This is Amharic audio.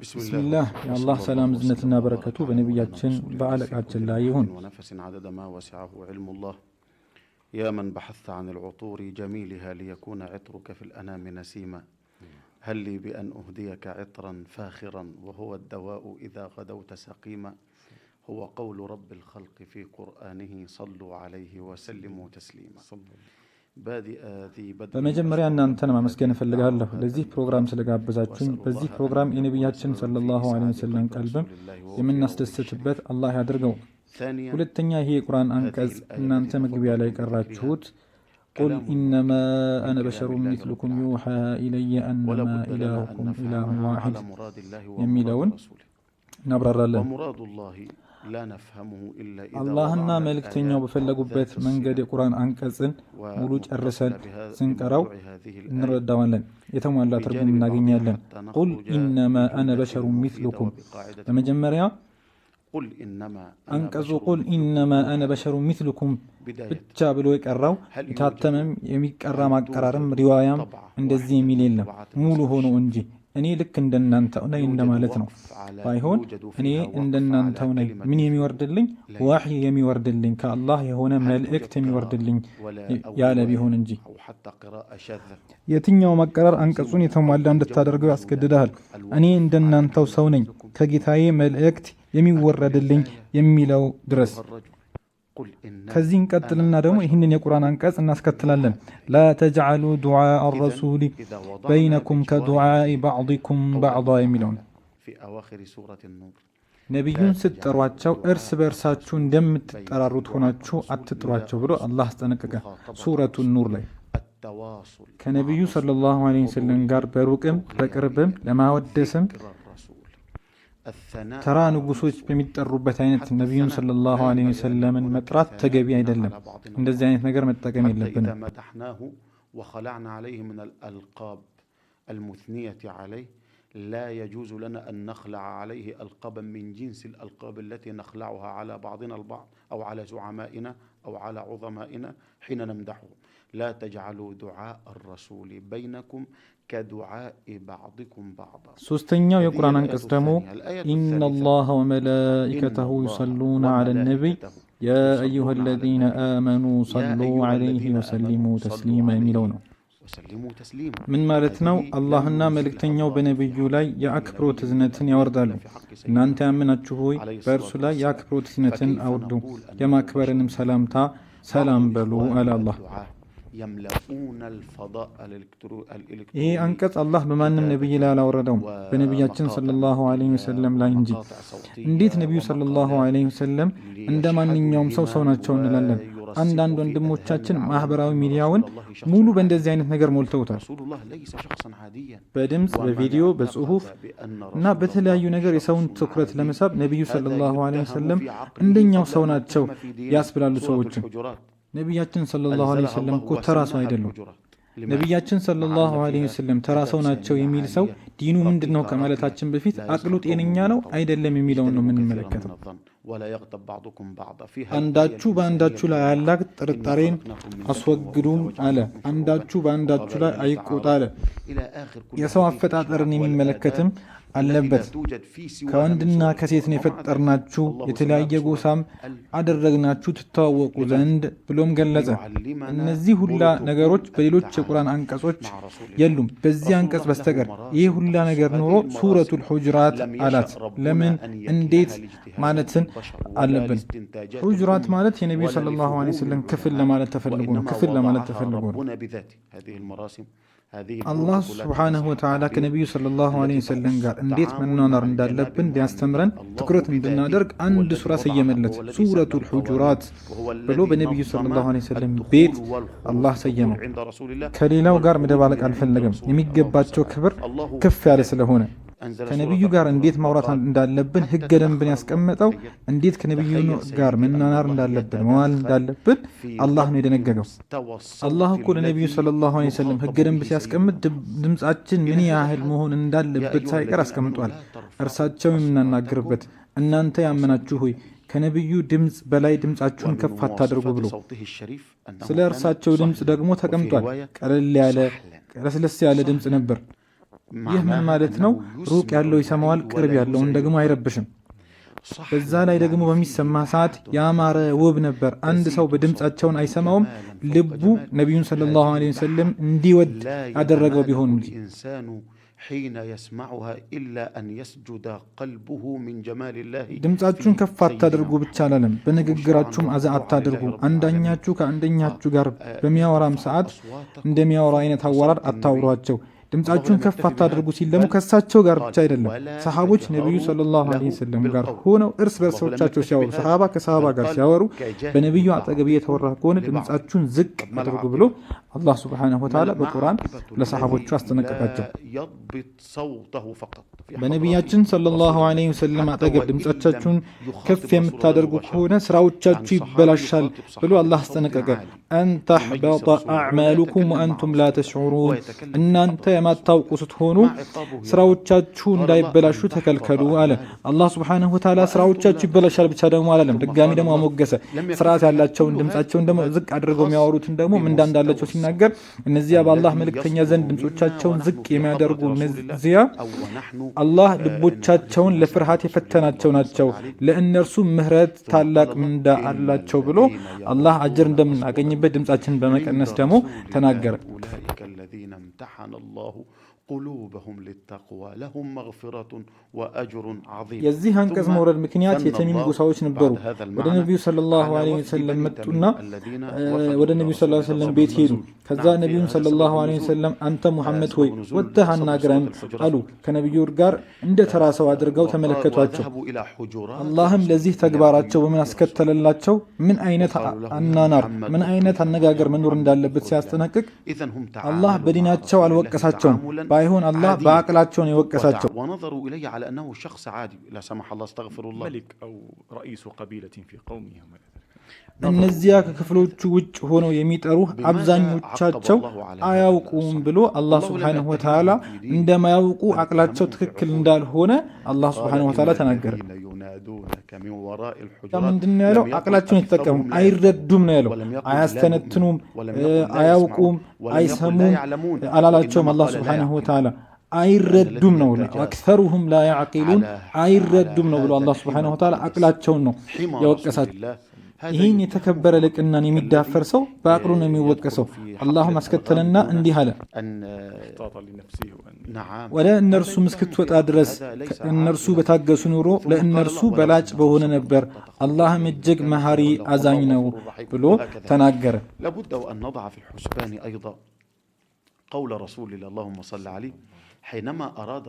ብስሚላህ፣ የአላህ ሰላም እዝነትና በረከቱ በነቢያችን በአለቃችን ላይ ይሁን። ونفس عدد ما وسعه علم الله. يا من بحثت عن العطور جميلها ليكون عطرك في الأنام نسيما، هل لي بأن أهديك عطرا فاخرا وهو الدواء إذا غدوت سقيما؟ هو قول رب الخلق في قرآنه، صلوا عليه وسلموا تسليما. بادئ ذي بدء በመጀመሪያ እናንተን ማመስገን እፈልጋለሁ ለዚህ ፕሮግራም ስለጋበዛችሁኝ። በዚህ ፕሮግራም የነቢያችን ሰለላሁ ዐለይሂ ወሰለም ቀልብም የምናስደስትበት አላህ ያድርገው። ثانيا ሁለተኛ፣ ይሄ የቁርአን አንቀጽ እናንተ መግቢያ ላይ ቀራችሁት قل إنما أنا بشر مثلكم يوحى إلي ولا أنما بد لنا أن إلهكم إله نفهمها واحد على مراد الله የሚለውን ومراد رسوله. እናብራራለን። ومراد الله لا نفهمه إلا إذا አላህና وضعنا መልእክተኛው الآيات በፈለጉበት ذات መንገድ الصلة የቁርአን አንቀጽን ሙሉ ጨርሰን ومتصلة بها ስንቀራው بموضوع هذه الآية እንረዳዋለን፣ የተሟላ ትርጉም بجانب بعضها እናገኛለን። حتى قل نخرج إنما أنا بجملة بشر مفيدة مثلكم وبقاعدة በመጀመሪያ قل إنما أنا አንቀጹ بشر قل مثلكم إنما أنا يوحى بشر مثلكم بداية ብቻ ብሎ የቀራው هل يوجد የታተመም የሚቀራ هل ማቀራርም توجد ሪዋያም طبعة እንደዚህ واحدة የሚል የለም፣ طبعات ሙሉ المصحف ሆኖ الشريف እንጂ እኔ ልክ እንደናንተው ነኝ يوجد እንደማለት ነው። وقف على ባይሆን يوجد እኔ فيها وقف على እንደናንተው ነኝ፣ كلمة ምን مثلكم የሚወርድልኝ لا ዋሕይ የሚወርድልኝ ከአላህ የሆነ هل መልእክት توجد قراءة የሚወርድልኝ ولا أو ያለ رواية ቢሆን እንጂ። أو حتى قراءة شاذة የትኛው መቀረር አንቀጹን تلزمه የተሟላ أو تجوز እንድታደርገው لنا ያስገድድሃል። እኔ الوقف على እንደናንተው كلمة ሰው ነኝ مثلكم؟ ከጌታዬ መልእክት أكمل የሚወረድልኝ الآية የሚለው ድረስ። أيها الرجل، قل إنما ከዚህ أنا እንቀጥልና ደግሞ بشر ይህንን የቁርአን አንቀጽ እናስከትላለን። يوحى إلي. لا تجعلوا دعاء إذن الرسول إذا وضعنا بينكم بجوار كدعاء هذه بعضكم قوله بعضا የሚለውን تعالى في أواخر سورة النور ነቢዩን لا تجعلوا ስትጠሯቸው እርስ دعاء በእርሳችሁ الرسول እንደምትጠራሩት بين دعاء ሆናችሁ الرسول إلى አትጥሯቸው ብሎ الرسول አላህ አስጠነቀቀ። مخاطبة ሱረቱ الرسول ኑር ላይ التواصل مع ከነቢዩ الرسول ሰለላሁ ዐለይሂ ወሰለም حضوره ጋር በሩቅም أو በቅርብም غيابه ለማወደስም ذكر الرسول الثناء ተራ على ንጉሶች الرسول በሚጠሩበት አይነት حتى ነቢዩን الثناء ሰለላሁ لا ዐለይሂ ينبغي أن ወሰለምን يكون መጥራት ተገቢ كثنائنا አይደለም። على بعضنا እንደዚህ البعض አይነት ነገር መጠቀም حتى የለብንም። إذا مدحناه وخلعنا عليه من الألقاب المثنية عليه لا يجوز لنا أن نخلع عليه ألقابا من جنس الألقاب التي نخلعها على بعضنا البعض أو على زعمائنا أو على عظمائنا حين نمدحهم. لا تجعلوا دعاء الرسول بينكم كدعاء بعضكم بعضا. ሶስተኛው هذه የቁርአን الآية አንቀጽ ደግሞ الثانية. الآية إن الثالثة الله إن وملائكته الله يصلون على النبي وملائكته يا أيها يصلون على الذين النبي آمنوا يا صلوا أيها عليه الذين آمنوا وسلموا صلوا تسليما የሚለው عليه ነው። وسلموا تسليما. ምን ማለት ነው? هذه لم አላህና ينزلها መልእክተኛው الله في በነቢዩ ላይ حق የአክብሮት نبيه እዝነትን ያወርዳሉ። ولا في حق እናንተ سيدنا ያመናችሁ ሆይ عليه በእርሱ الصلاة ላይ والسلام. የአክብሮት እዝነትን فكيف አውርዱ፣ نقول أنه بشر የማክበርንም مثلنا؟ ሰላምታ بعض ሰላም በሉ አለ إخواننا አላህ። الدعاة يملؤون الفضاء ይሄ الإلكتروني አንቀጽ አላህ በማንም ነቢይ ላይ كتابة አላወረደውም በነቢያችን ومقاطع ሰለላሁ ዐለይሂ فيديو ወሰለም ላይ እንጂ። ومقاطع እንዴት صوتية ነቢዩ ሰለላሁ ومقالات ዐለይሂ ወሰለም እንደ ليشحذوا ማንኛውም ሰው ሰው الهمم ናቸው እንላለን? አንዳንድ ويرسخوا في أذهان ወንድሞቻችን العوام ማህበራዊ أن ሚዲያውን رسول الله شخص ሙሉ عادي. በእንደዚህ አይነት ነገር ሞልተውታል። رسول الله ليس شخصا عاديا. በድምፅ፣ ومن በቪዲዮ፣ اعتقد በጽሁፍ بأن እና رسول በተለያዩ الله ነገር የሰውን شخص ትኩረት عادي ለመሳብ ነቢዩ هذا ሰለላሁ ዐለይሂ يتهم ወሰለም في عقله እንደኛው قبل ሰው أن ናቸው يتهم في دينه. ያስብላሉ سورة ሰዎችን። الحجرات ነቢያችን ሰለላሁ ዐለይሂ أنزلها ወሰለም الله እኮ ተራ ሰው وسماها አይደሉም። الحجرات. لماذا؟ ነቢያችን مع ሰለላሁ أن ዐለይሂ فيها ወሰለም ተራ آداب ሰው ናቸው سامية የሚል ሰው عالية ዲኑ ምንድን ነው رقيقة راقية ከማለታችን በፊት لا አቅሉ يسخر قوم ጤነኛ من ነው قوم አይደለም የሚለውን ነው اجتنبوا كثيرا من የምንመለከተው። الظن ولا يغتب بعضكم بعضا. فيها الآية አንዳችሁ الإنسانية በአንዳችሁ ላይ الجامعة ያላቅ إنا ጥርጣሬን خلقناكم من ذكر አስወግዱም وأنثى አለ። وجعلناكم شعوبا አንዳችሁ በአንዳችሁ ላይ وقبائل አይቆጣ አለ። لتعارفوا إلى آخر كل የሰው هذه አፈጣጠርን الشرائع የሚመለከትም والآداب التي لا አለበት። توجد في سواها من ከወንድና سور ከሴት ነው القرآن. ومع ذلك የፈጠርናችሁ፣ الله سماها የተለያየ بسورة ጎሳም الحجرات. አደረግናችሁ ትተዋወቁ لماذا؟ ዘንድ ብሎም ገለጸ። ليعلمنا እነዚህ ሁላ ነገሮች بروتوكول በሌሎች التعامل የቁርአን አንቀጾች مع رسول الله. የሉም በዚህ رسول አንቀጽ الله له በስተቀር። ይህ مراسم ሁላ تخص ነገር ኖሮ هذه المراسم ሱረቱል ሑጅራት لم يشأ አላት። ربنا ለምን أن እንዴት يكلها لاجتهادات ማለትን البشر ولا አለብን። لاستنتاجات ሑጅራት الأمة ማለት የነቢዩ ولا ሰለላሁ ዐለይሂ لفهوم ወሰለም ክፍል العلماء ለማለት ተፈልጎ ነው። وإنما ክፍል ለማለት وضعها ተፈልጎ ነው። ربنا بذاته. هذه المراسم هذه አላህ البروتوكولات إذا ስብሓነሁ صح ወተዓላ التعبير ከነቢዩ ሰለላሁ ዐለይሂ التي ወሰለም تخص ጋር እንዴት التعامل መኗኗር مع الجناب እንዳለብን المحمدي. ሊያስተምረን الله ትኩረት بذاته እንድናደርግ هو አንድ الذي ሱራ وضعها ሰየመለት። وهو الذي سن ሱረቱል القوانين ሑጁራት وهو ብሎ الذي በነቢዩ نظم ሰለላሁ ዐለይሂ ወሰለም الدخول ቤት والخروج አላህ الدخول ሰየመው። عند رسول الله ከሌላው ጋር والخروج መደባለቅ من عند አልፈለገም። رسول الله. اللهم የሚገባቸው صل على ክብር الله ከፍ ያለ بذاته ስለሆነ أنزل ከነቢዩ سورة ጋር እንዴት الحجرات ማውራት وقال እንዳለብን حتى ህገ ደንብን تأخر الله ያስቀመጠው፣ تخيل እንዴት ከነቢዩ تخيل ጋር سيدي أن መናናር الله እንዳለብን መዋል يتدخل እንዳለብን في አላህ ነው ضبط የደነገገው። مستوى አላህ الصوت እኮ ለነቢዩ الذي ሰለላሁ ዐለይሂ ወሰለም ህገ يخاطب ደንብ به ሲያስቀምጥ سيدنا محمد. ድምፃችን ምን إلى هذا ያህል الحد መሆን يا እንዳለበት أيها ሳይቀር الذين آمنوا አስቀምጧል። لا ترفعوا እርሳቸው أصواتكم የምናናግርበት እናንተ فوق صوت ያመናችሁ ሆይ النبي. ከነቢዩ ድምፅ በላይ ድምፃችሁን ومن ከፍ አታድርጉ مواصفات ብሎ صوته الشريف أنه ስለ كان እርሳቸው ድምፅ صهلا ደግሞ وفي ተቀምጧል። رواية ቀለል ያለ صحلا ለስለስ ያለ ድምፅ صهلا ነበር። ይህ ምን ማለት ነው? ሩቅ ያለው ይሰማዋል፣ ቅርብ ያለውን ደግሞ አይረብሽም። በዛ ላይ ደግሞ በሚሰማ ሰዓት ያማረ ውብ ነበር። አንድ ሰው በድምፃቸውን አይሰማውም፣ ልቡ ነቢዩን ሰለላሁ ዐለይሂ ወሰለም እንዲወድ ያደረገው ቢሆን እንጂ። ድምፃችሁን ከፍ አታድርጉ ብቻ አላለም፣ በንግግራችሁም አዛ አታድርጉ። አንዳኛችሁ ከአንደኛችሁ ጋር በሚያወራም ሰዓት እንደሚያወራ አይነት አወራር አታውሯቸው። ድምፃችሁን ከፍ አታድርጉ ሲል ደግሞ ከእሳቸው ጋር ብቻ አይደለም። ሰሃቦች ነቢዩ ሰለላሁ ዐለይሂ ወሰለም ጋር ሆነው እርስ በርሶቻቸው ሲያወሩ፣ ሰሃባ ከሰሃባ ጋር ሲያወሩ በነቢዩ አጠገብ እየተወራ ከሆነ ድምፃችሁን ዝቅ አድርጉ ብሎ አላህ ሱብሓነሁ ወተዓላ በቁርአን ለሰሃቦቹ አስጠነቀቃቸው። በነቢያችን ሰለላሁ ዐለይሂ ወሰለም አጠገብ ድምፃችሁን ከፍ የምታደርጉ ከሆነ ስራዎቻችሁ ይበላሻል ብሎ አላህ አስጠነቀቀ። አን ተሕበጠ አዕማሉኩም ወአንቱም ላ ተሽዑሩን፣ እናንተ የማታውቁ ስትሆኑ ስራዎቻችሁ እንዳይበላሹ ተከልከሉ አለ። አላህ ሱብሓነሁ ወተዓላ ስራዎቻችሁ ይበላሻል ብቻ ደግሞ አላለም። ድጋሚ ደግሞ አሞገሰ። ስርዓት ያላቸውን ድምፃቸውን ደግሞ ዝቅ አድርገው የሚያወሩትን ደግሞ ምንዳ እንዳላቸው ሲናገር እነዚያ በአላህ መልእክተኛ ዘንድ ድምፆቻቸውን ዝቅ የሚያደርጉ እነዚያ አላህ ልቦቻቸውን ለፍርሃት የፈተናቸው ናቸው፣ ለእነርሱ ምህረት ታላቅ ምንዳ አላቸው ብሎ አላህ አጅር እንደምናገኝበት ድምፃችንን በመቀነስ ደግሞ ተናገረ። የዚህ አንቀጽ መውረድ ምክንያት የተሚም ጎሳዎች ነበሩ። ወደ ነቢዩ ሰለላሁ ዐለይሂ ወሰለም መጡና ወደ ነቢዩ ሰለላሁ ዐለይሂ ወሰለም ቤት ሄዱ። ከዛ ነቢዩን ሰለላሁ ዐለይሂ ወሰለም አንተ ሙሐመድ ሆይ ወጥተህ አናግረን አሉ። ከነቢዩ ጋር እንደ ተራ ሰው አድርገው ተመለከቷቸው። አላህም ለዚህ ተግባራቸው በምን አስከተለላቸው? ምን አይነት አናናር፣ ምን አይነት አነጋገር መኖር እንዳለበት ሲያስጠነቅቅ አላህ በዲናቸው አልወቀሳቸውም። ባይሆን አላህ በአቅላቸውን የወቀሳቸው። እነዚያ ከክፍሎቹ ውጭ ሆነው የሚጠሩ አብዛኞቻቸው አያውቁም ብሎ አላህ ሱብሓነሁ ወተዓላ እንደማያውቁ አቅላቸው ትክክል እንዳልሆነ አላህ ሱብሓነሁ ወተዓላ ተናገረ። ምንድን ነው ያለው? አቅላቸውን የተጠቀሙ አይረዱም ነው ያለው። አያስተነትኑም፣ አያውቁም፣ አይሰሙም አላላቸውም። አላህ ሱብሓነሁ ወተዓላ አይረዱም ነው። አክሰሩሁም ላ ያዕቂሉን አይረዱም ነው ብሎ አላህ ሱብሓነሁ ወተዓላ አቅላቸውን ነው የወቀሳቸው። ይህን የተከበረ ልቅናን የሚዳፈር ሰው በአቅሉ ነው የሚወቀሰው። አላሁም አስከተለና እንዲህ አለ፣ ወደ እነርሱም እስክትወጣ ድረስ እነርሱ በታገሱ ኑሮ ለእነርሱ በላጭ በሆነ ነበር። አላህም እጅግ መሐሪ አዛኝ ነው ብሎ ተናገረ። قول رسول الله اللهم صل عليه حينما أراد